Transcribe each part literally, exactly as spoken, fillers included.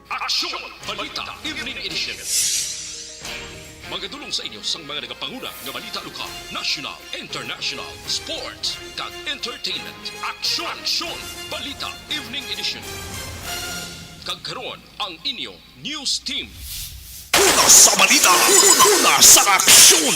Aksyon! Balita Evening Edition. Magadulong sa inyo sang mga nagapanguna nga balita lokal, national, international, sports, kag entertainment. Aksyon! Aksyon! Balita Evening Edition. Kag karon, ang inyo news team. Una sa balita, una sa aksyon.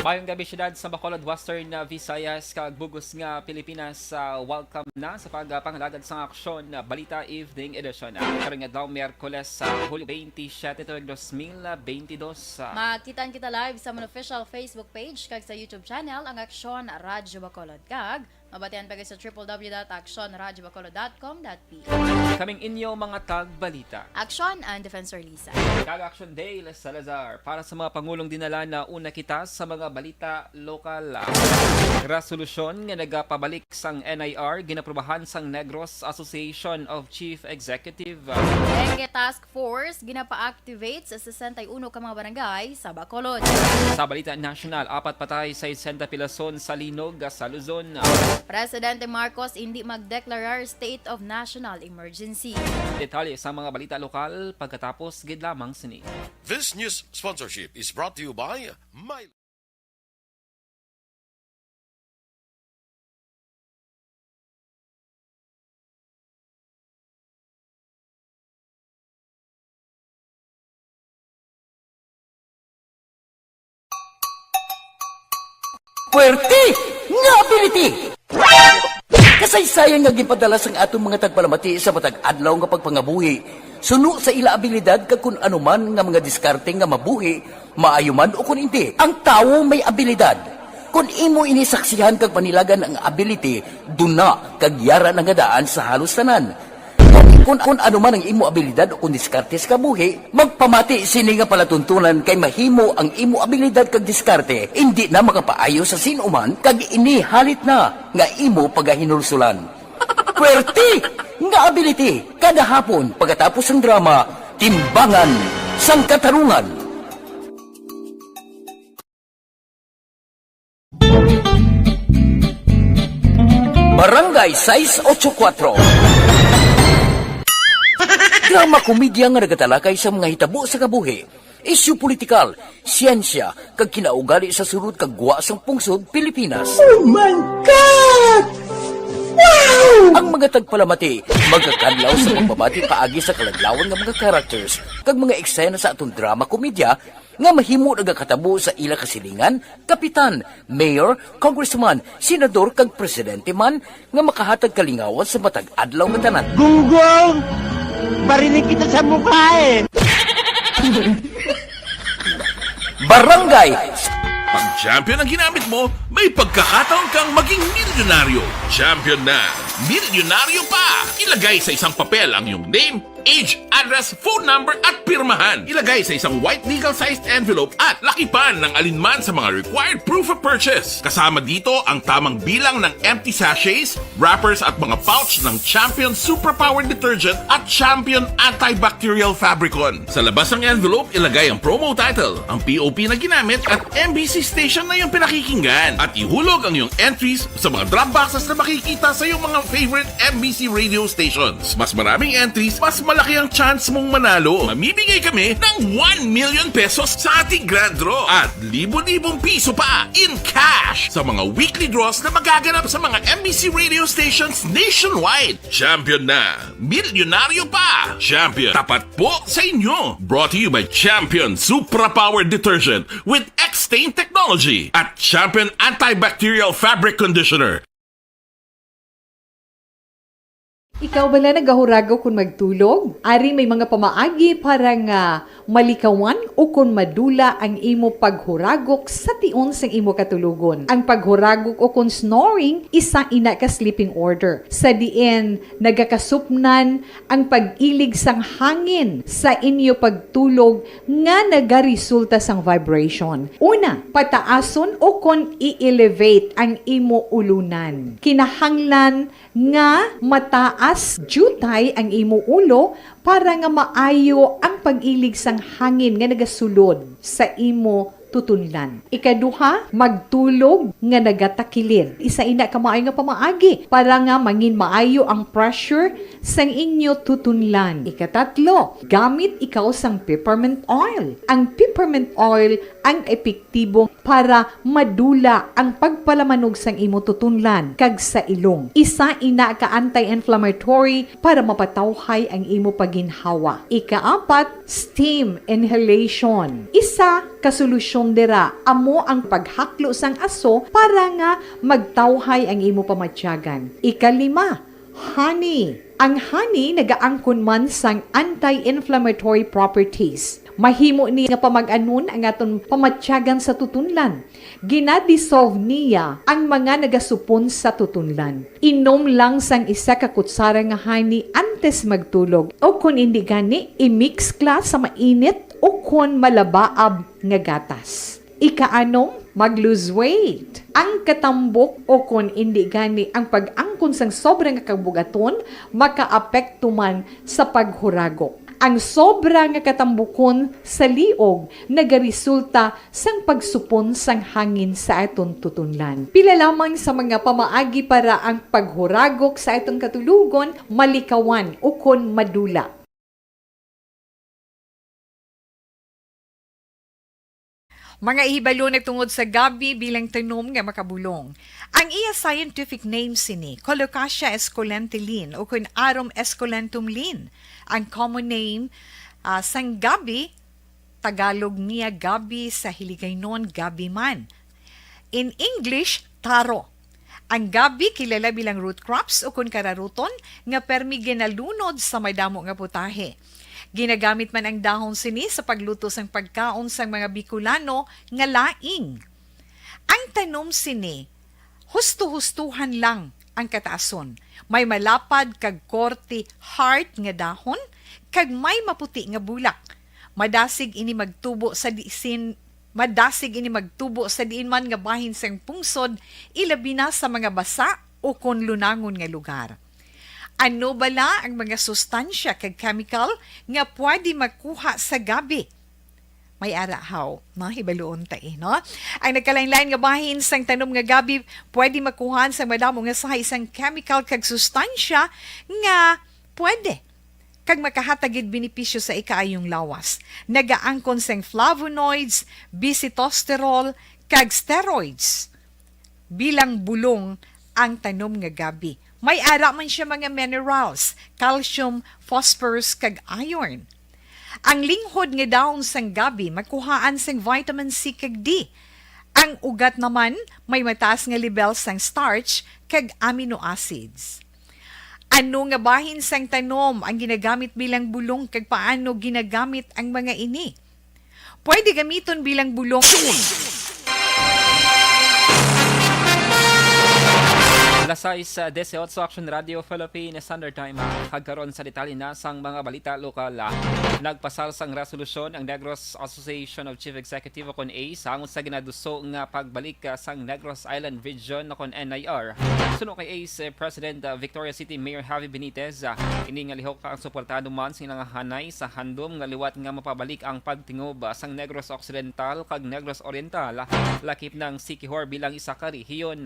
Mayong gabi, siyudad sa Bacolod, Western, uh, Visayas, kag bug-os nga Pilipinas. Uh, welcome na sa pagpangalagad sang Aksyon, uh, Balita Evening Edition. Uh, karong adlaw, Miyerkules, sa Hulyo twenty-seven, tuig dos mil bentidós. Uh, Makita kita live sa amon official Facebook page kag sa YouTube channel, ang Aksyon Radyo Bacolod. Kag mabatian pa gid sa triple W dot aksyon radyo bacolod dot com dot P H. Kaming inyo mga tagbalita. Aksyon and Defensor Lisa. Kag Aksyon Dale Salazar. Para sa mga pangulong dinala, nauna kita sa mga balita lokal. Resolusyon nga nagapabalik sang N I R, ginaprubahan sang Negros Association of Chief Executive. Dengue Task Force, ginapa-activate sa sesenta y uno ka mga barangay sa Bacolod. Sa balita nasyonal, apat patay, sesenta pilason sa linog sa Luzon. Presidente Marcos indi magdeklarar state of national emergency. Detalye sa mga balita lokal pagkatapos gid lamang sini. This news sponsorship is brought to you by My Puwerte nga ability! Kasaysayan nga ginpadala sang aton mga tagpalamati sa matag adlaw nga pagpangabuhi, suno sa ila abilidad kag kun ano man nga mga diskarte nga mabuhi, maayo man ukon indi. Ang tawo may abilidad. Kon imo ini saksihan kag panilagan ang ability, duna kag yara na nga daan sa halos tanan. Kon, kon ano man ang imo abilidad o kon diskarte sa kabuhi, magpamati sini nga palatuntunan kay mahimo ang imo abilidad kag diskarte indi na makapaayo sa sin-o man kag ini halit na nga imo pagahinulsulan. Puwerte nga ability kada hapon pagkatapos sang drama, Timbangan sang Katarungan. Barangay sais ocho kuatro. Drama komedya nga nagatalakay sa mga hitabo sa kabuhi, isyu politikal, siyensya, kag kinaugali sa sulod kag gwa sang pungsod Pilipinas. Oh my God! Wow! Ang mga tagpalamati magkakadlaw sa pagbabati paagi sa kaladlawan nga mga characters kag mga eksena sa aton drama komedya nga mahimo nagakatabo sa ila kasilingan, kapitan, mayor, congressman, senador, kag presidente man nga makahatag kalingawan sa matag adlaw nga tanan. Gunggong! Barinig kita sa mukha eh! Barangay! Pag champion ang ginamit mo, may pagkakataon kang maging milyonaryo. Champion na, milyonaryo pa! Ilagay sa isang papel ang iyong name, age, address, phone number, at pirmahan. Ilagay sa isang white legal-sized envelope at lakipan ng alinman sa mga required proof of purchase. Kasama dito ang tamang bilang ng empty sachets, wrappers, at mga pouch ng Champion Superpower Detergent at Champion Antibacterial Fabricon. Sa labas ng envelope, ilagay ang promo title, ang P O P na ginamit, at M B C station na iyong pinakikinggan. At ihulog ang iyong entries sa mga drop boxes na makikita sa iyong mga favorite M B C radio stations. Mas maraming entries, mas malaki ang chance mong manalo. Mamimigay kami ng one million pesos sa ating grand draw at libo-libong piso pa in cash sa mga weekly draws na magaganap sa mga M B C radio stations nationwide. Champion na! Milyonaryo pa! Champion, tapat po sa inyo! Brought to you by Champion Supra Power Detergent with X-Stain Technology at Champion Antibacterial Fabric Conditioner. Ikaw bala nagahuragok kon magtulog? Ari may mga pamaagi para nga malikawan ukon madula ang imo paghuragok sa tion sang imo katulogon. Ang paghuragok ukon snoring, isa ina ka sleeping order, sa diin nagakasupnan ang pag-ilig sang hangin sa inyo pagtulog nga nagaresulta sang vibration. Una, pataason ukon i-elevate ang imo ulunan. Kinahanglan nga mataas diutay ang imo ulo para nga maayo ang pag-ilig sang hangin nga nagasulod sa imo tutunlan. Ikaduha, magtulog nga nagatakilid. Isa ina ka maayo nga pamaagi para nga mangin maayo ang pressure sang inyo tutunlan. Ikatatlo, gamit ikaw sang peppermint oil. Ang peppermint oil ang epektibo para madula ang pagpalamanog sang imo tutunlan kag sa ilong. Isa ina ka anti-inflammatory para mapatawhay ang imo paginhawa. Ikaapat, steam inhalation. Isa ka solusyon dira amo ang paghaklo sang aso para nga magtawhay ang imo pamatyagan. Ikalima, honey. Ang honey nagaangkon man sang anti-inflammatory properties. Mahimo ni nga pamag-anon ang aton pamatyagan sa tutunlan. Gina-dissolve niya ang mga nagasupon sa tutunlan. Inom lang sang isa ka kutsara nga honey antes magtulog, o kon indi gani, i-mix kla sa mainit o kon malabaab nga gatas. Ikaanom, mag-lose weight. Ang katambok o kon indi gani ang pag-angkon sang sobra nga kabugaton makaapekto man sa paghuragok. Ang sobra nga katambukon sa liog nagaresulta sang pagsupon sang hangin sa aton tutunlan. Pila lamang sa mga pamaagi para ang paghuragok sa aton katulogon malikawan ukon madula. Mga ihibalo nagtungod sa gabi bilang tanom nga makabulong. Ang iya scientific name sini, Colocasia esculenta Lin, ukon Arum esculentum Lin. Ang common name, ah, sang gabi, Tagalog niya gabi, sa Hiligaynon gabi man. In English, taro. Ang gabi kilala bilang root crops ukon kararuton nga permi ginalunod sa madamo nga putahe. Ginagamit man ang dahon sini sa pagluto sang pagkaon sang mga Bicolano nga laing. Ang tanom sini, husto-hustuhan lang ang kataason. May malapad kag korte heart nga dahon, kag may maputi nga bulak. Madasig ini magtubo sa disin, madasig ini magtubo sa diin man nga bahin sang pungsod, ilabi na sa mga basa o kon lunangon nga lugar. Ano bala ang mga sustansya kag chemical nga pwede makuha sa gabi? May ara haw, no? Hibaluon ta, eh, no? Ang nagkalain-lain nga bahin sang tanom nga gabi pwede makuhaan sang madamo nga sahi sang chemical kag sustansya nga pwede kag makahatag gid benepisyo sa ikaayong lawas. Nagaangkon sang flavonoids, bisitosterol, kag steroids. Bilang bulong ang tanom nga gabi. May ara man siya mga minerals, calcium, phosphorus, kag iron. Ang linghod nga dahon sang gabi makuhaan sang vitamin C kag D. Ang ugat naman may mataas nga lebel sang starch kag amino acids. Ano nga bahin sang tanom ang ginagamit bilang bulong, kag paano ginagamit ang mga ini? Pwede gamiton bilang bulong. Alas sais, ah, disiotso, Action Radio Philippines Standard Time. Kag karon sa detalye na sang mga balita lokal, ah, nagpasar sang resolusyon ang Negros Association of Chief Executive o kon ACE, angot sa ginaduso nga pagbalik, ah, sang Negros Island Region o kon N I R. Suno kay ACE, eh, President, ah, Victoria City Mayor Javi Benitez, ah, ini nga lihok ang suportado man sa ilang hanay sa handom nga liwat nga mapabalik ang pagtingob, ah, sang Negros Occidental kag Negros Oriental, ah, lakip na ang Siquijor bilang isa ka rehiyon.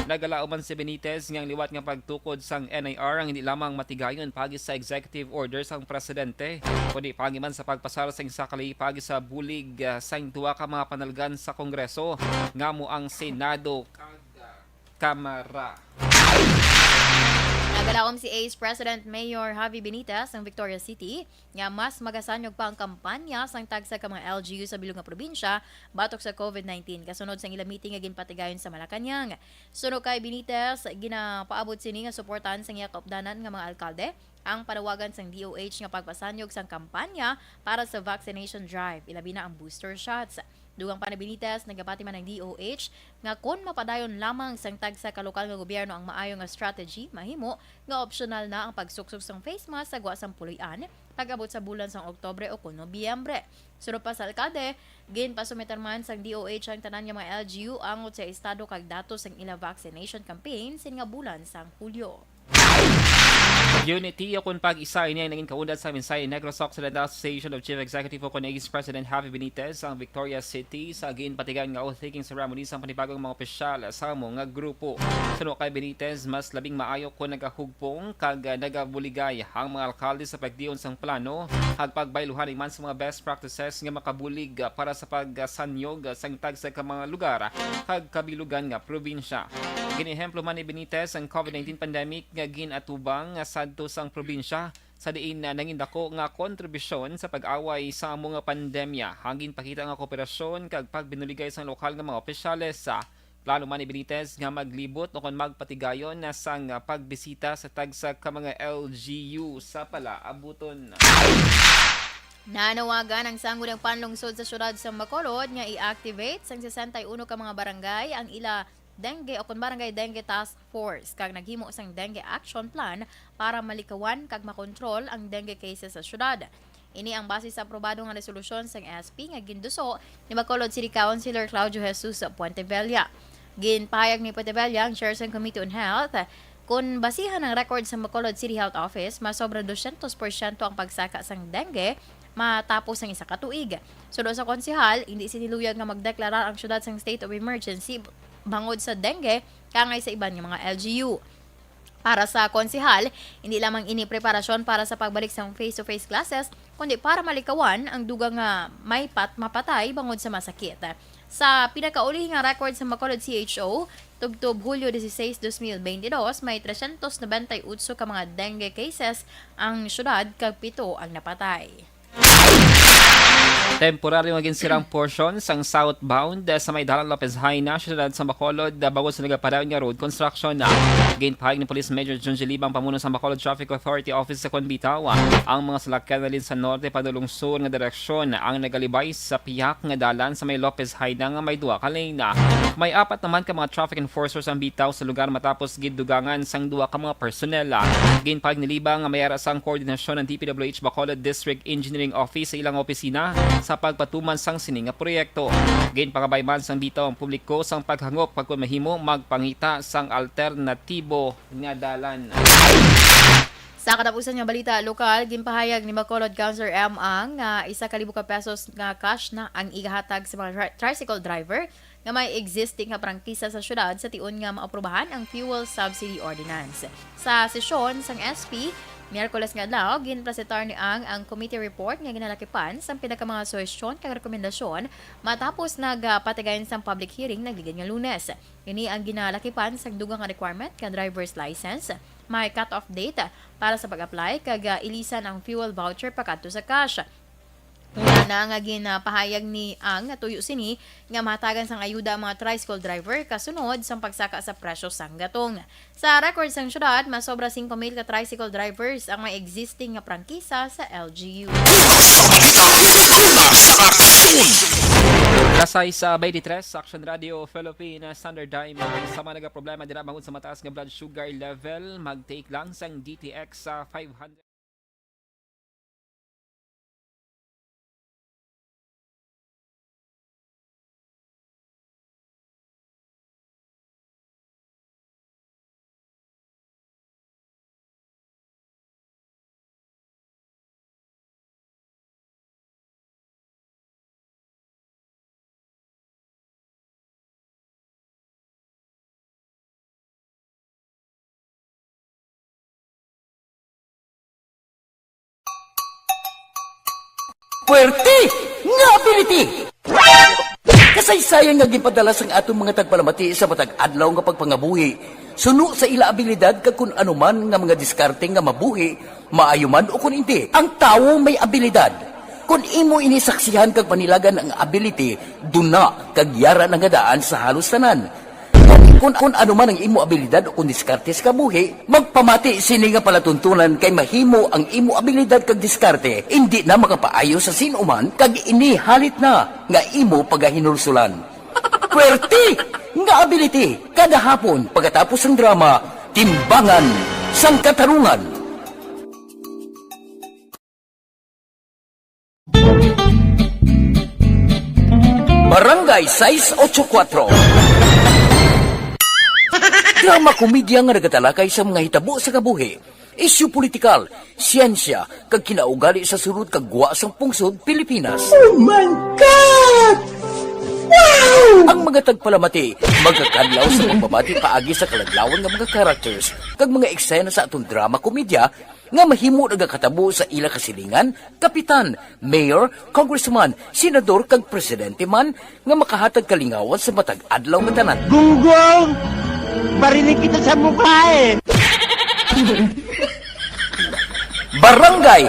Nagalaom man si Benitez nga ang liwat nga pagtukod sang N I R ang hindi lamang matigayon paagi sa executive order sang presidente, kundi paagi man sa pagpasar sang isa ka ley paagi sa bulig, ah, sang duha ka mga panalgan sa Kongreso, nga amo ang Senado kag, ah, Kamara. Nagalaom si ACE President Mayor Javi Benitez sang Victoria City nga mas magasanyog pa ang kampanya sang tagsa ka mga L G U sa bilog nga probinsya batok sa COVID nineteen, kasunod sang ila meeting nga ginpatigayon sa Malacañang. Suno kay Benitez, ginapaabot sini nga suportahan sang iya kaupdanan nga mga alkalde ang panawagan sang D O H nga pagpasanyog sang kampanya para sa vaccination drive, ilabi na ang booster shots. Dugang pa ni Benitez, nagapati man ang D O H nga kon mapadayon lamang sang tagsa ka lokal nga gobyerno ang maayo nga strategy, mahimo nga optional na ang pagsuksok sang face mask sa gwa sang puloy-an pag-abot sa bulan sang Oktubre o kon Nobyembre. Suno pa sa alkalde, ginpasumiter man sang D O H ang tanan nga mga L G U angot sa estado kag datos sang ila vaccination campaign sin nga bulan sang Hulyo. Unity o kon pag-isa, ini ang naging kaundat sa mensahe ni Negros Occidental Association of Chief Executive o kon ACE President Javi Benitez sa Victoria City sa ginpatigayon nga oath-taking ceremony sang panibagong mga opisyal sa amo nga grupo. Suno kay Benitez, mas labing maayo kon nagahugpong kag nagabuligay ang mga alkalde sa pagdion sang plano kag pagbayluhan man sa mga best practices nga makabulig para sa pagsanyog sang tagsa ka mga lugar kag kabilugan nga probinsya. Gin-ehemplo man ni Benitez ang COVID nineteen pandemic nga gin-atubang sadto sang probinsya, sa diin na nangin dako nga kontribusyon sa pag-away sa amo nga pandemya ang ginpakita nga kooperasyon kag pagbinuligay sang lokal nga mga opisyales. Plano man ni Benitez nga maglibot o kon magpatigayon na sang pagbisita sa tagsa ka mga L G U sa palaabuton. Nanawagan ang Sangguniang Panlungsod sa Siyudad sa Bacolod nga i-activate sang sesenta y uno ka mga barangay ang ila dengue o kon Barangay Dengue Task Force kag naghimo sang Dengue Action Plan para malikawan kag makontrol ang dengue cases sa siyudad. Ini ang base sa aprobado nga resolusyon sang S P nga ginduso ni Bacolod City Councilor Claudio Jesus Puentevella. Ginpahayag ni Puentevella, ang chair sang Committee on Health, kon basihan ang record sa Bacolod City Health Office, mas sobra dosyentos porsyento ang pagsaka sang dengue matapos ang isa ka tuig. Suno sa konsehal, hindi sini luyag nga magdeklarar ang siyudad sang state of emergency bangod sa dengue kaangay sa iban nga mga L G U. Para sa konsehal, hindi lamang ini preparasyon para sa pagbalik sang face-to-face classes, kundi para malikawan ang dugang nga may pat-, mapatay bangod sa masakit. Sa pinakauli nga record sa Bacolod C H O, tubtob Hulyo dieciséis, dos mil bente dos, may tresyentos nobenta y otso ka mga dengue cases ang siyudad kag pito ang napatay. Temporaryo nga ginsirang portion sang southbound sa may Dalan Lopez Jaena, siyudad sa Bacolod, bangod sa nagapadayon nga road construction. Ginpahayag ni Police Major Junji Libang, pamuno sa Bacolod Traffic Authority Office, kon bitaw ang mga salakyan halin sa norte padulong sur nga direksyon ang nagalibay sa piyak nga dalan sa may Lopez Jaena nga may duha ka lane. May apat naman ka mga traffic enforcers ang bitaw sa lugar matapos gidugangan sang duha ka mga personnel. Ginpahayag ni Libang nga may ara sang koordinasyon ang D P W H Bacolod District Engineering Office sa ilang opisina sa pagpatuman sang sini nga proyekto. Ginpangabay man sang bitaw ang publiko sang paghangop pag kon mahimo magpangita sang alternatibo nga dalan. Sa katapusan nga balita lokal, ginpahayag ni Bacolod Councilor M. Ang nga isa ka libo ka pesos nga cash na ang igahatag sa mga tri-, tricycle driver nga may existing nga prangkisa sa syudad sa tion nga maaprubahan ang Fuel Subsidy Ordinance. Sa sesyon sang S P, Miyerkules nga adlaw, ginpresentar ni Ang ang committee report nga ginalakipan sang pila ka mga suhestyon kag rekomendasyon matapos nagapatigayon sang public hearing nagligad nga Lunes. Ini ang ginalakipan sang dugang nga requirement nga driver's license, may cut-off date para sa pag-apply, kag, ah, ilisan ang fuel voucher pakadto sa cash. Una na nga ginapahayag ni Ang nga tuyo sini nga mahatagan sang ayuda ang mga tricycle driver kasunod sang pagsaka sa presyo sang gatong. Sa record sang syudad, mas sobra singko mil ka tricycle drivers ang may existing nga prangkisa sa L G U. Alas sais bente tres, Action Radio Philippine Standard Time. Sa mga nagaproblema dira bangod sa mataas nga blood sugar level, mag-take lang sang D T X sa five hundred. Puwerte nga ability! Kasaysayan nga ginpadala sang aton mga tagpalamati sa matag adlaw nga pagpangabuhi, suno sa ila abilidad kag kun ano man nga mga diskarte nga mabuhi, maayo man o kun indi. Ang tawo may abilidad. Kun imo ini saksihan kag panilagan ang ability, duna kag yara na nga daan sa halos tanan. Kun, kun ano man ang imo abilidad o kun diskarte sa kabuhi, magpamati sini nga palatuntunan kay mahimo ang imo abilidad kag diskarte indi na makapaayo sa sin-o man kag ini halit na nga imo pagahinulsulan. Puwerte nga ability kada hapon pagkatapos sang drama, Timbangan sang Katarungan. Barangay sais ocho kuwatro. Drama komedya nga nagatalakay sa mga hitabo sa kabuhi. Isyu politikal, siyensya, kag kinaugali sa sulod kag gwa sang pungsod Pilipinas. Oh my God! Wow! Ang mga tagpalamati magakadlaw sa pagbabati paagi sa kaladlawan nga mga characters kag mga eksena sa aton drama komedya nga mahimo nagakatabo sa ila kasilingan, kapitan, mayor, congressman, senador, kag presidente man nga makahatag kalingawan sa matag adlaw nga tanan. Gunggong! Barinig kita sa mukha eh! Barangay!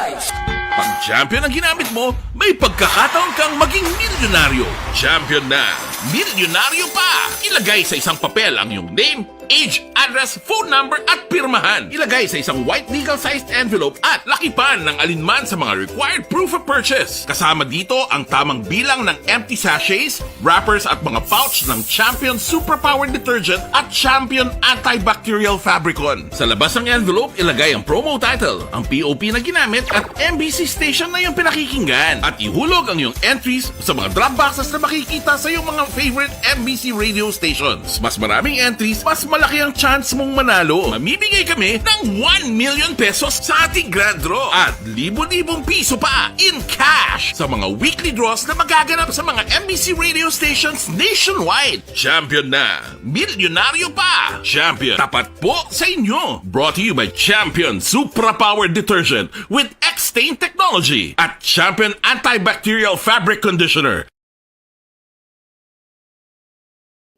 Pag champion ang ginamit mo, may pagkakataon kang maging milyonaryo. Champion na, milyonaryo pa! Ilagay sa isang papel ang iyong name, age, address, phone number, at pirmahan. Ilagay sa isang white legal-sized envelope at lakipan ng alinman sa mga required proof of purchase. Kasama dito ang tamang bilang ng empty sachets, wrappers, at mga pouch ng Champion Suprapower Detergent at Champion Antibacterial Fabricon. Sa labas ng envelope, ilagay ang promo title, ang P O P na ginamit, at M B C station na iyong pinakikinggan. At ihulog ang iyong entries sa mga drop boxes na makikita sa iyong mga favorite M B C radio stations. Mas maraming entries, mas malaki ang chance mong manalo. Mamimigay kami ng one million pesos sa ating grand draw at libo-libong piso pa in cash sa mga weekly draws na magaganap sa mga M B C radio stations nationwide. Champion na! Milyonaryo pa! Champion, tapat po sa inyo! Brought to you by Champion Supra Power Detergent with X-Stain Technology at Champion Antibacterial Fabric Conditioner.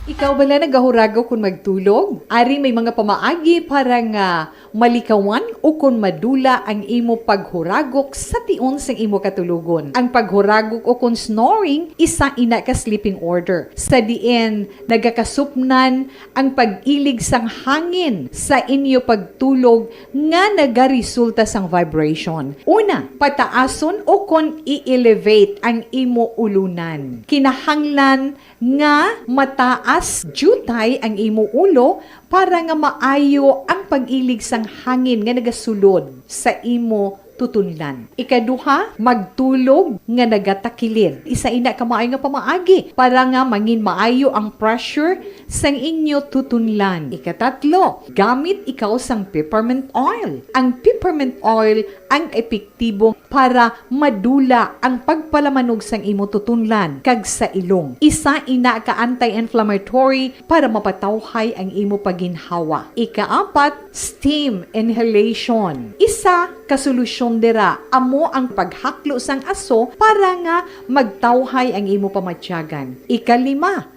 Ikaw bala nagahuragok kon magtulog? Ari may mga pamaagi para nga malikawan ukon madula ang imo paghuragok sa tion sang imo katulogon. Ang paghuragok ukon snoring, isa ina ka sleeping order, sa diin nagakasupnan ang pag-ilig sang hangin sa inyo pagtulog nga nagaresulta sang vibration. Una, pataason ukon i-elevate ang imo ulunan. Kinahanglan nga mataas diutay ang imo ulo para nga maayo ang pag-ilig sang hangin nga nagasulod sa imo tutunlan. Ikaduha, magtulog nga nagatakilid. Isa ina ka maayo nga pamaagi para nga mangin maayo ang pressure sang inyo tutunlan. Ikatatlo, gamit ikaw sang peppermint oil. Ang peppermint oil ang epektibo para madula ang pagpalamanog sang imo tutunlan kag sa ilong. Isa ina ka anti-inflammatory para mapatawhay ang imo paginhawa. Ikaapat, steam inhalation. Isa ka solusyon dira amo ang paghaklo sang aso para nga magtawhay ang imo pamatyagan. Ikalima,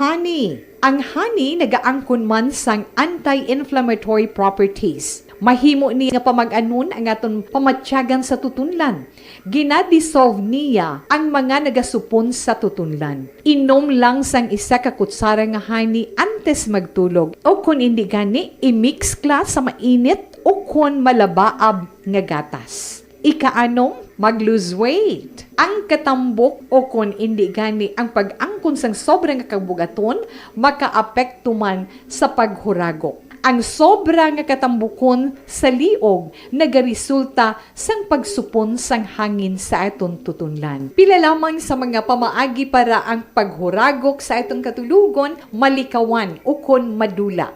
honey. Ang honey nagaangkon man sang anti-inflammatory properties. Mahimo ni nga pamag-anon ang aton pamatyagan sa tutunlan. Gina-dissolve niya ang mga nagasupon sa tutunlan. Inom lang sang isa ka kutsara nga honey antes magtulog, o kon indi gani, i-mix kla sa mainit o kon malabaab nga gatas. Ikaanom, mag-lose weight. Ang katambok o kon indi gani ang pag-angkon sang sobra nga kabugaton makaapekto man sa paghuragok. Ang sobra nga katambukon sa liog nagaresulta sang pagsupon sang hangin sa aton tutunlan. Pila lamang sa mga pamaagi para ang paghuragok sa aton katulogon malikawan ukon madula.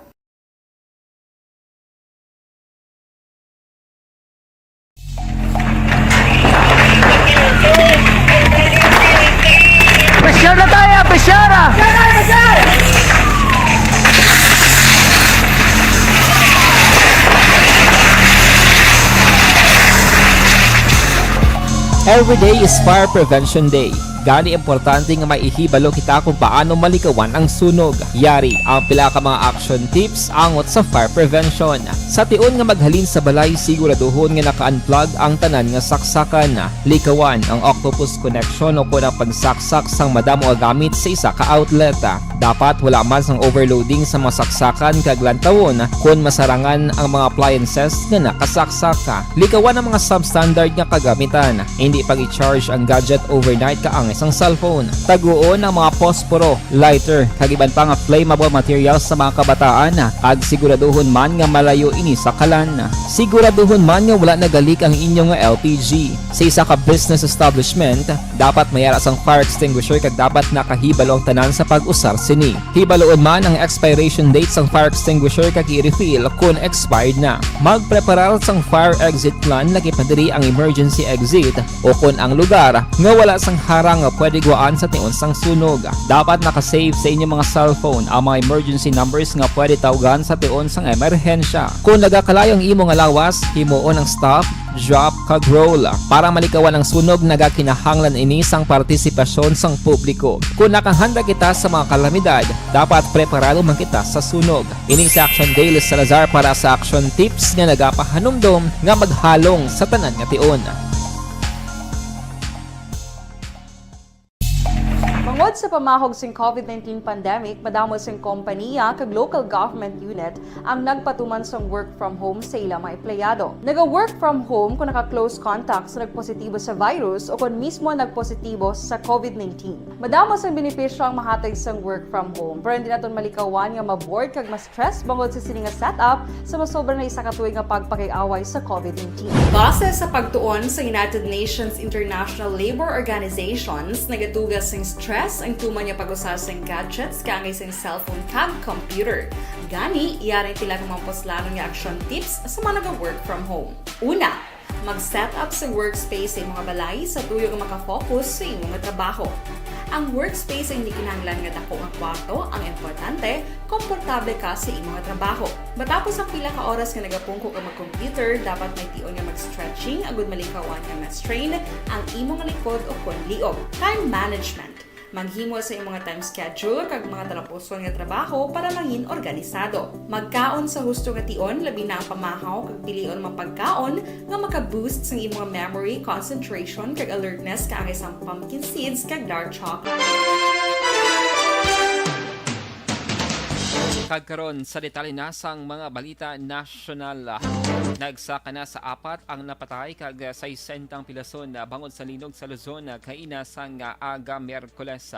Pressure na tayo! Pressure na! Every day is Fire Prevention Day. Gani, importante nga may ihibalo kita kung paano malikawan ang sunog. Yari ang pila ka mga action tips angot sa fire prevention. Sa tion nga maghalin sa balay, siguraduhon nga naka-unplug ang tanan nga saksakan. Likawan ang octopus connection o kon ang pagsaksak sang madamo nga gamit sa isa ka outlet. Dapat wala man sang overloading sa mga saksakan kag lantawon kon masarangan ang mga appliances nga nakasaksak. Likawan ang mga substandard nga kagamitan. Indi pag-i-charge ang gadget overnight ka ang sang cellphone. Taguon ang mga posporo, lighter, kag iban pa nga flammable materials sa mga kabataan, kag siguraduhon man nga malayo ini sa kalan. Siguraduhon man nga wala nagalik ang inyo nga L P G. Sa isa ka business establishment, dapat may ara sang fire extinguisher kag dapat nakahibalo ang tanan sa pag-usar sini. Hibaluon man ang expiration date sang fire extinguisher kag i-refill kon expired na. Magpreparar sang fire exit plan, laki pa diri ang emergency exit o kon ang lugar nga wala sang harang nga pwede guwaan sa tion sang sunog. Dapat naka-save sa inyo mga cellphone ang mga emergency numbers nga pwede tawgan sa tion sang emerhensya. Kon nagakalayo ang imo nga lawas, himuon ang stop, drop, kag roll. Para malikawan ang sunog, nagakinahanglan ini sang partisipasyon sang publiko. Kon nakahanda kita sa mga kalamidad, dapat preparado man kita sa sunog. Ini si Action Dale Salazar para sa Action Tips nga nagapahanumdom nga maghalong sa tanan nga tion. Bangod sa pamahog sing covid nineteen pandemic, madamo sing kompaniya kag local government unit ang nagpatuman sang work from home sa ila mga empleyado. Naga-work from home kung naka-close contact sa nagpositibo sa virus o kon mismo nagpositibo sa covid nineteen. Madamo sang benepisyo ang mahatag sang work from home, pero hindi naton malikawan nga ma-bored kag ma-stress bangod sa sini nga setup sa masobra na isa ka tuig nga pagpakig-away sa covid nineteen. Base sa pagtuon sa United Nations International Labour Organizations, nagatuga sing stress ang tuman nga pag-usa sing gadgets kaangay sing cellphone kag computer. Gani, yari ang pila ka mga puslanon nga action tips sa mga naga-work from home. Una, mag-set up sa workspace sa imong balay sa tuyo nga makafocus sa imong trabaho. Ang workspace ay hindi kinahanglan nga dako nga kwarto, ang importante, komportable ka sa imong trabaho. Matapos ang pila ka oras nga nagapungko ka mag-computer, dapat may tion nga mag-stretching agud malikawan nga ma-strain ang imong likod o kon liog. Time management. Maghimo sa imong time schedule kag mga talapuson nga trabaho para mangin organisado. Magkaon sa husto nga tion, labi na ang pamahaw, kag pilion ang mga pagkaon nga maka-boost sang imong memory, concentration, kag alertness, kaangay sang pumpkin seeds kag dark chocolate. Kag karon, sa detalye na sang mga balita nasyonal. Nagsaka na sa apat ang napatay kag sesenta ang pilason bangod sa linog sa Luzon kaina sang aga Miyerkules.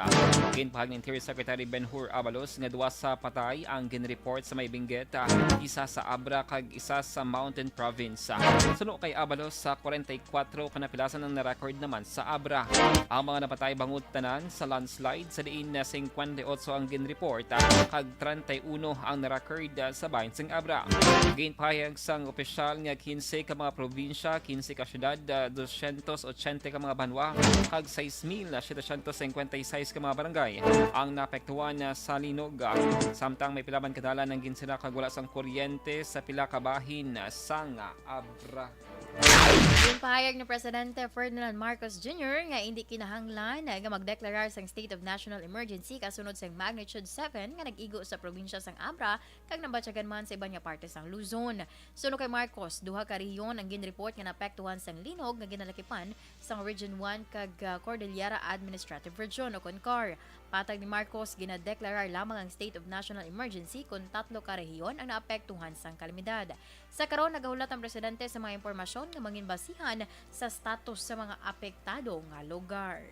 Ginpahayag ni Interior Secretary Ben-Hur Abalos nga duha sa patay ang ginreport sa May Benguet, isa sa Abra kag isa sa Mountain Province. Suno kay Abalos, sa kwarenta y kwatro ka napilasan ang na-record naman sa Abra. Ang mga napatay bangod tanan sa landslide, sa diin na singkwenta y otso ang ginreport, ah, kag treinta y uno ang na-record, ah, sa bahin sing Abra. Ginpahayag sang opisyal nga quince ka mga probinsya, quince ka syudad, ah, dosyentos ochenta ka mga banwa, kag sais mil setecientos cincuenta y seis ka mga barangay ang naapektuhan, ah, sa linog. Samtang may pila man ka dalan ang ginsira kag wala sang kuryente sa pila ka bahin, ah, sang Abra. Ginpahayag ni Presidente Ferdinand Marcos Junior nga indi kinahanglan nga magdeklarar sang state of national emergency kasunod sang magnitude seven nga nag-igo sa probinsya sang Abra kag nabatyagan man sa iban nga parte sang Luzon. Suno kay Marcos, duha ka rehiyon ang ginreport nga naapektuhan sang linog nga ginalakipan sang Region one kag, ah, Cordillera Administrative Region o kon CAR. Patag ni Marcos, ginadeklarar lamang ang state of national emergency kon tatlo ka rehiyon ang naapektuhan sang kalamidad. Sa karon, nagahulat ang presidente sa mga impormasyon nga mangin basihan sa status sa mga apektado nga lugar.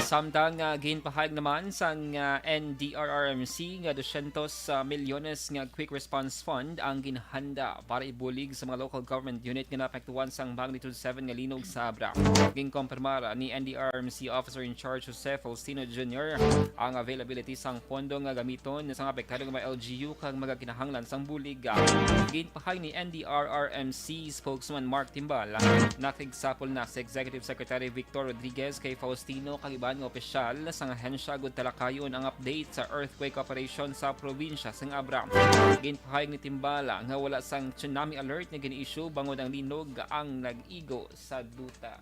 Samtang, ah, ginpahayag naman sang, ah, N D R R M C nga dosyentos milyones nga Quick Response Fund ang ginhanda para ibulig sa mga local government unit nga naapektuhan sang magnitude seven nga linog sa Abra. Ginkompirmar ni N D R R M C Officer in Charge Jose Faustino Junior ang availability sang pondo nga gamiton sa mga apektado nga mga L G U kag magakinahanglan sang bulig. Ginpahayag ni N D R R M C spokesman Mark Timbal, nakigsapol na si Executive Secretary Victor Rodriguez kay Faustino kag iban nga opisyal sang ahensya agud talakayon ang update sa earthquake operation sa probinsya sang Abra. Ginpahayag ni Timbal nga wala sang tsunami alert nga gin-issue bangod ang linog ang nag-igo sa duta.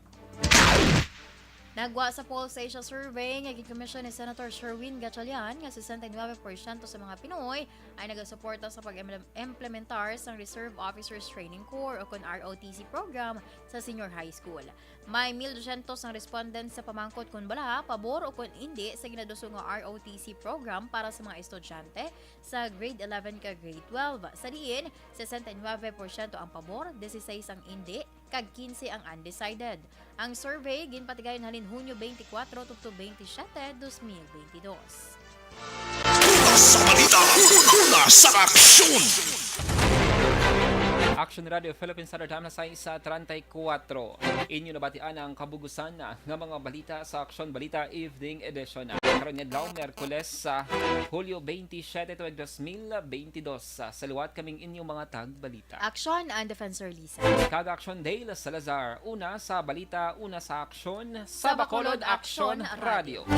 Nagwa sa Pulse Asia Survey nga gin-commission ni Senator Sherwin Gatchalian nga sesenta y nuebe porsyento sa mga Pinoy ay nagasuporta sa pag-implementar sang Reserve Officers Training Corps o kon R O T C program sa senior high school. May mil dosyentos ang respondents sa pamangkot kon bala, pabor o kon indi sa ginaduso nga R O T C program para sa mga estudyante sa grade eleven kag grade twelve. Sa diin, sesenta y nuebe porsyento ang pabor, dieciséis ang indi, kag quince ang undecided. Ang survey ginpatigayon halin Hunyo twenty-four tubtob twenty-seven, dos mil twenty-two. Una sa balita, una sa aksyon. Action Radio Philippines Standard Time na sa isa treinta y cuatro. Inyo nabatian ang kabugusan nga mga balita sa Aksyon Balita Evening Edition. Karon nga adlaw, Miyerkules, sa Hulyo twenty-seven, tuig dos mil twenty-two. Sa liwat kaming inyong mga tagbalita. Aksyon, ang Defensor Lisa. Kag Aksyon, Dale Salazar. Una sa balita, una sa aksyon, sa Bacolod Aksyon Radio.